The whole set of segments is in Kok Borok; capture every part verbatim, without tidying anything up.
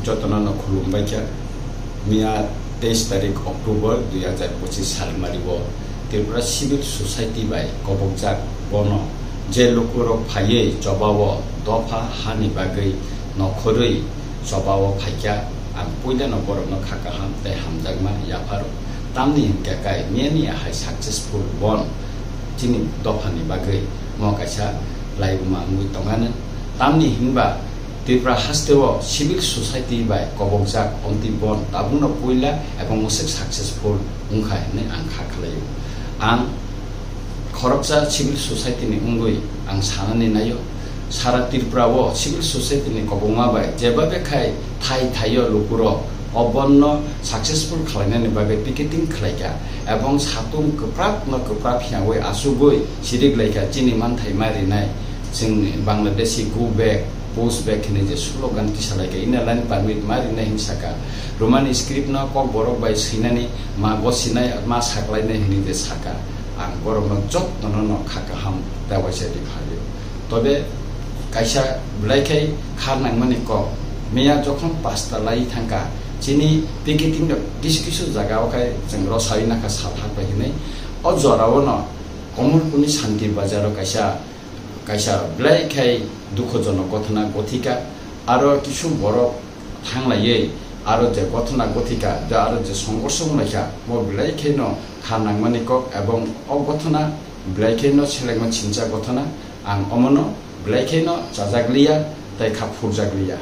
Jotono no khulumbai kha. Miya teis tarik October dui hajar pochis salmari o Tripura Civil Society bai kobokjak bono je lukurok phaiwi chobao dopha hani bagwi nokhorwi chobao phaikha, ang puilano borokno kha kaham tei hamjakma yapharo. Tamni hinkhe kai miyani ahai successful bon chini dophani bagwi mo kaisa laibuma wngwi tongano. Tamni hinba Tripura hasteo civil society bai kobokjak omtwi bon tabukno puila ebong mwswk successful wngkha hinwi ang kha khlaio. Ang khoroksa civil society ni wngwi ang sanani naio, sara Tripura o civil society ni kobokma bai jeba bekhai thai thaio lukurok o bonno successful khlainani bagwi picketing khlaikha ebong satung kwprak no kwprak phiyangwi asugwi sirik laikha chini manthai ma rinai. Chwng Bangladeshi go back, post back hinwi je slogan tisalaikha, Inner Line Permit ma rinai hinwi saka, Roman script no Kokborok bai swinani ma gosinai ma saklainai hinwi je saka. Ang borokno jotono no kha kaham tei waisa riphalio. Tobe kaisa belai khai kha nangmani kok, miya jokhon pasta lai thangkha, chini picketing rok kisu kisu jaga o khai chwng rosai nakha sal hakbai hinwi. O jora o no Komolpurni Shanti Bazar o kaisa kaisa belai khai dukhojonok gothona gothika, aro kisu borok thanglaiwi aro je gothona gothika, je aro je songkorso wnglaikha, bo belai khaino kha nangmani kok, ebong o gothona belai khaino selengma chincha gothona, ang omono belai khaino chajakliya tei kha phurjakliya.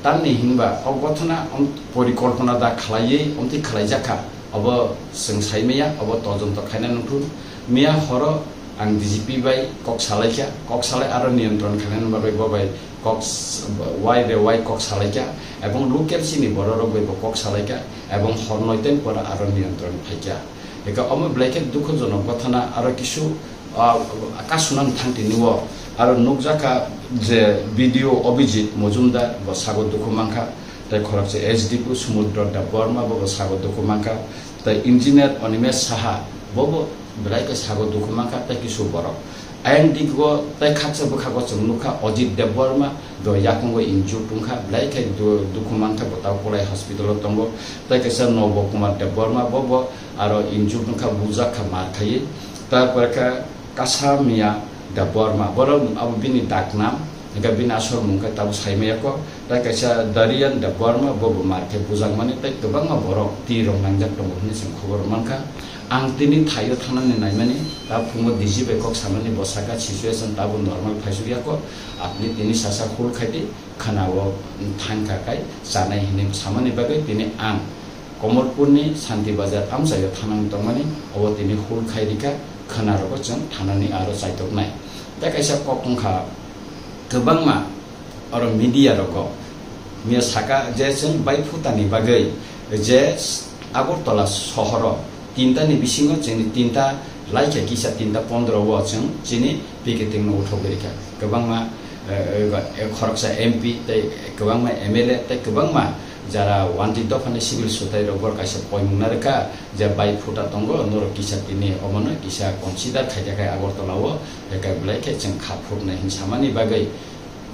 Tamni hinba o gothona om-, porikolpona da khlaiwi omtwi khlaijakha, obo chwng saimaya, obo todonto khaina nukthun. Miya horo ang D G P bai kok salaikha, kok salai aro niyantron khainani bagwi bo bai kok s-, wai be wai kok salaikha, ebong local chini bororok bai bo kok salaikha, ebong hor noiten pora aro niyantron phaikha. Eka omo belai khe dukhojonok gothona aro kisu, ah, kasunani thangtini o aro nukjakha je B D O Abhijit Mojumdar bo sago dukhu mankha, tei khoroksa S D P O Sumudra Debbarma bo bo sago dukhu mankha, tei engineer Animesh Saha bo bo belai khe sago dukhu mankha tei kisu borok. Ayang digo tei khaksa bwkhago chwng nukha Ajit Debbarma do yakungo injured wngkha, belai khe du-, dukhu mankha bo tabo Kolai hospital o tongo, tei kaisa Nobo Kumar Debbarma bo bo aro injured wngkha, bujak kha mar khaiwi. Tarpore khe Kasa Miya Debbarma, borok abo bini daknam, hingkhe bini asol mung khe tabo saimaya kho. Tei kaisa Darian Debbarma, bo bo mar khe bujakmani, tei kwbangma borok twi rok nangjak tongo hwnwi chwng khobor mankha. Ang tini thaio thangnani naimani, ta phungo D G bai kok samani bo saka situation tabo normal phaisukya kho, apni tini sasa hul khaidi khwnao thangkha kai chanai hwnwi samani bagwi tini ang Komolpurni Shanti Bazar amchaio thanani tongmani, obo tini hul khai rikha, khwnarogo chwng thanani aro chaitoknai. Tei kaisa kok wngkha, kwbangma oro media rogo miya saka je chwng bai phutani bagwi je Agartala sohoro tinta ni bisingo chini tinta laikha kisa tinta pondro o chwng chini picketing no uthogwi rikha. Kwbangma, eh, eh, khoroksa M P tei kwbangma M L A tei kwbangma jara wanjwi dophani civil sotai rok bor kaisa poimung narwkha je bai phuta tongo norok kisa tini omono kisa consider khaikha khai Agartala o, eka belai khe chwng kha phurnai hin samani bagwi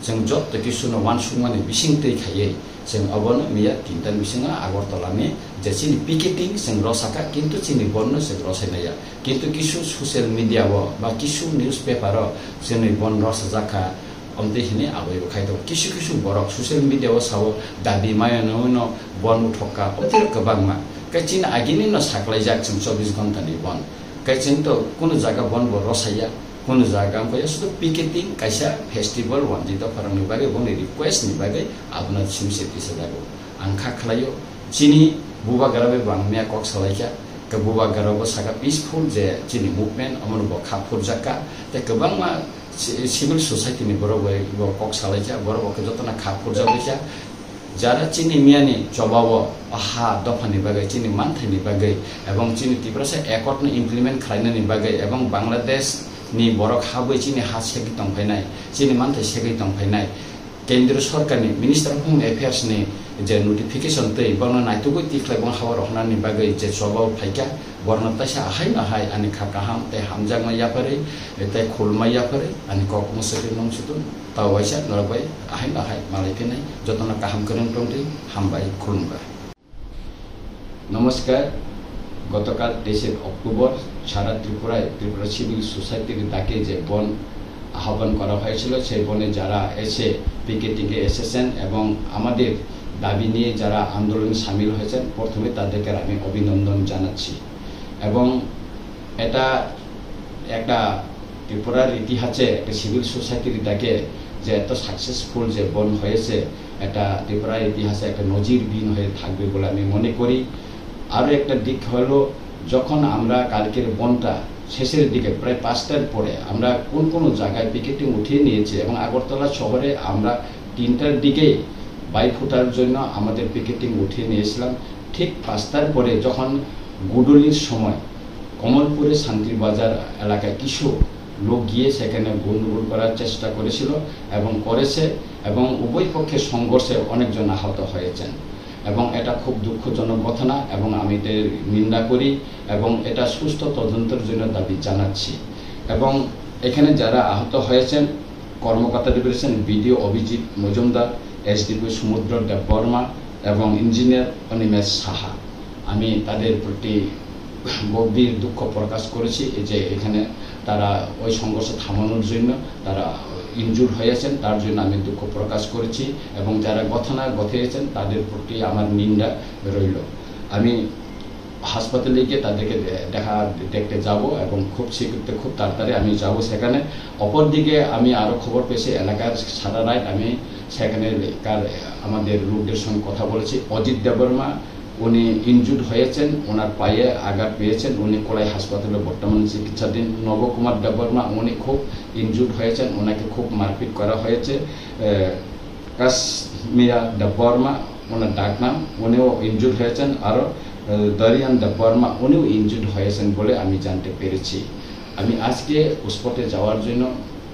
chwng joto kisu no wansukmani bising twi khaiwi chwng obono miya tinta ni bisingo Agartala ni je chini picketing chwng rosakha, kintu chini bonno chwng rosai maya, kintu kisu social media o ba kisu newspaper o chwngni bon rosajakha. Omtwi hwnwi aboni bo khai tongo. Kisu kisu borok social media o sao dabi maya nungwi no bon uthokka, omtwi kwbangma. Khe chini agini no saklaijak chwng chobbish ghonta ni bon. Khe chwng to kunu jaga bon bo rosaya, kunu jaga wngkha ya sudu picketing kaisa festival wanjwi dopharokni bagwi boni request ni bagwi abono simse tisajago. Ang kha khlaio, chini bubagra bai bo ang miya kok salaikha. Khe bubagra bo saka peaceful je chini movement omono bo kha phurjakha. Tei kwbangma ci-, civil society ni borok bai bo kok salaikha, borok bo khe jotono kha phurjagwi kha. Jara chini miyani chobao ha dophani bagwi, chini manthaini bagwi, ebong chini Tiprasa accord no implement khlainani bagwi, ebong Bangladesh ni borok habwi chini ha segwi tongphainai, chini manthai segwi tongphainai. Kendriya Sorkarni Minister of Home Affairs ni je notification twi bono naitugwi tikhlai bong hao rohornani bagwi je chobao phaikha, borno taisa ahai no hai ani kha kaham tei hamjakma yapharwi tei khulma yapharwi ani kok mwswtwi nung sutun tao waisa norok bai ahai no hai malai phinai. Jotono kaham kwrwng tongtwi, hambai, khulumkha. নমস্কার। গতকাল তেইশে অক্টোবর সারা ত্রিপুরায় ত্রিপুরা সিভিল সোসাইটির ডাকে যে বন্ধ আহ্বান করা হয়েছিল, সেই বন্ধে যারা এসে পিকেটিংয়ে এসেছেন এবং আমাদের দাবি নিয়ে যারা আন্দোলনে সামিল হয়েছেন, প্রথমে তাদেরকে আমি অভিনন্দন জানাচ্ছি। এবং এটা একটা ত্রিপুরার ইতিহাসে একটা সিভিল সোসাইটির ডাকে যে এত সাকসেসফুল যে বন্ধ হয়েছে, এটা ত্রিপুরার ইতিহাসে একটা নজিরবিহীন হয়ে থাকবে বলে আমি মনে করি। আরও একটা দিক হলো, যখন আমরা কালকের বন্ধটা শেষের দিকে প্রায় পাঁচটার পরে আমরা কোন কোন জায়গায় পিকেটিং উঠিয়ে নিয়েছি এবং আগরতলা শহরে আমরা তিনটার দিকে বাইফুটার জন্য আমাদের পিকেটিং উঠিয়ে নিয়েছিলাম। ঠিক পাঁচটার পরে যখন গুডুলির সময় কমলপুরে শান্তির বাজার এলাকায় কিছু লোক গিয়ে সেখানে গণ্ডগোল করার চেষ্টা করেছিল এবং করেছে, এবং উভয় পক্ষের সংঘর্ষে অনেকজন আহত হয়েছেন। এবং এটা খুব দুঃখজনক ঘটনা এবং আমি এতে নিন্দা করি এবং এটা সুস্থ তদন্তের জন্য দাবি জানাচ্ছি। এবং এখানে যারা আহত হয়েছেন, কর্মকর্তাদের রয়েছেন বিডিও অভিজিৎ মজুমদার, এসডিপিও সমুদ্র দেববর্মা এবং ইঞ্জিনিয়ার অনিমেষ সাহা। আমি তাদের প্রতি গভীর দুঃখ প্রকাশ করেছি, এই যে এখানে তারা ওই সংঘর্ষ থামানোর জন্য তারা ইনজুর্ড হয়েছেন, তার জন্য আমি দুঃখ প্রকাশ করেছি। এবং যারা ঘটনা ঘটিয়েছেন, তাদের প্রতি আমার নিন্দা রইল। আমি হাসপাতালে গিয়ে তাদেরকে দে-, দেখা, দেখতে যাব এবং খুব শীঘ্র, খুব তাড়াতাড়ি আমি যাব সেখানে। অপরদিকে আমি আরও খবর পেয়েছি, এলাকার সারা রাত আমি সেখানে কার-, আমাদের লোকদের সঙ্গে কথা বলেছি। অজিত দেববর্মা, উনি ইনজুর্ড হয়েছেন, ওনার পায়ে আঘাত পেয়েছেন, উনি কোলাই হাসপাতালে বর্তমানে চিকিৎসাধীন। নবকুমার দেববর্মা, উনি খুব ইনজুর্ড হয়েছেন, ওনাকে খুব মারপিট করা হয়েছে। এ, কাশ্মীরা দেববর্মা, ওনার ডাকনাম, উনিও ইনজুর্ড হয়েছেন। আরও, এ, দরিয়ান দেববর্মা, উনিও ইনজুর্ড হয়েছেন বলে আমি জানতে পেরেছি। আমি আজকে স্পটে যাওয়ার জন্য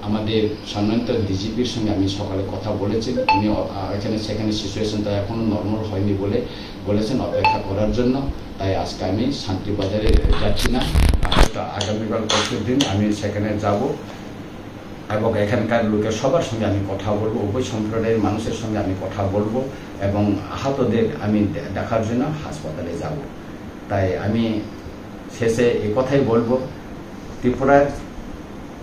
আমাদের সম্মানিত ডিজিপির সঙ্গে আমি সকালে কথা বলেছি। উনি অ-, আ, এখানে সেখানে সিচুয়েশনটা এখনো নর্মাল হয়নি বলে বলেছেন অপেক্ষা করার জন্য। তাই আজকে আমি শান্তিবাজারে যাচ্ছি না। হয়তো আগামীকাল পরশুর দিন আমি সেখানে যাব এবং এখানকার লোকের সবার সঙ্গে আমি কথা বলবো, উভয় সম্প্রদায়ের মানুষের সঙ্গে আমি কথা বলবো এবং আহতদের আমি দে-, দেখার জন্য হাসপাতালে যাব। তাই আমি শেষে এ কথাই বলবো, ত্রিপুরার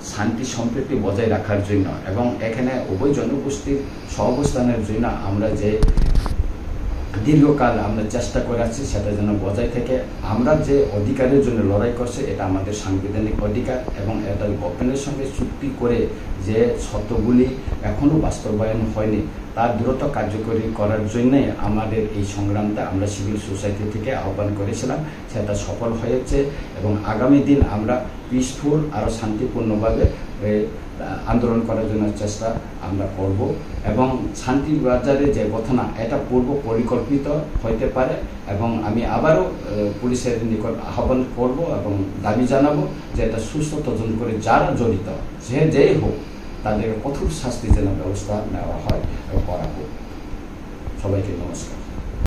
শান্তি সম্প্রীতি বজায় রাখার জন্য এবং এখানে উভয় জনগোষ্ঠীর সহাবস্থানের জন্য আমরা যে দীর্ঘকাল আমরা চেষ্টা করে আসছি, সেটা যেন বজায় থাকে। আমরা যে অধিকারের জন্য লড়াই করছি, এটা আমাদের সাংবিধানিক অধিকার এবং এটা গভর্নমেন্টের সঙ্গে চুক্তি করে যে শর্তগুলি এখনো বাস্তবায়ন হয়নি, তা দ্রুত কার্যকরী করার জন্যই আমাদের এই সংগ্রামটা আমরা সিভিল সোসাইটি থেকে আহ্বান করেছিলাম। সেটা সফল হয়েছে এবং আগামী দিন আমরা পিসফুল আরও শান্তিপূর্ণভাবে, এ, আন্দোলন করার জন্য চেষ্টা আমরা করব। এবং শান্তিবাজারে যে ঘটনা, এটা পূর্ব পরিকল্পিত হইতে পারে এবং আমি আবারও, এ, পুলিশের নিকট আহ্বান করব এবং দাবি জানাবো যে এটা সুস্থ তদন্ত করে যারা জড়িত, যে যেই হোক, তাদেরকে কঠোর শাস্তি যেন ব্যবস্থা নেওয়া হয় এবং করা হোক। সবাইকে নমস্কার।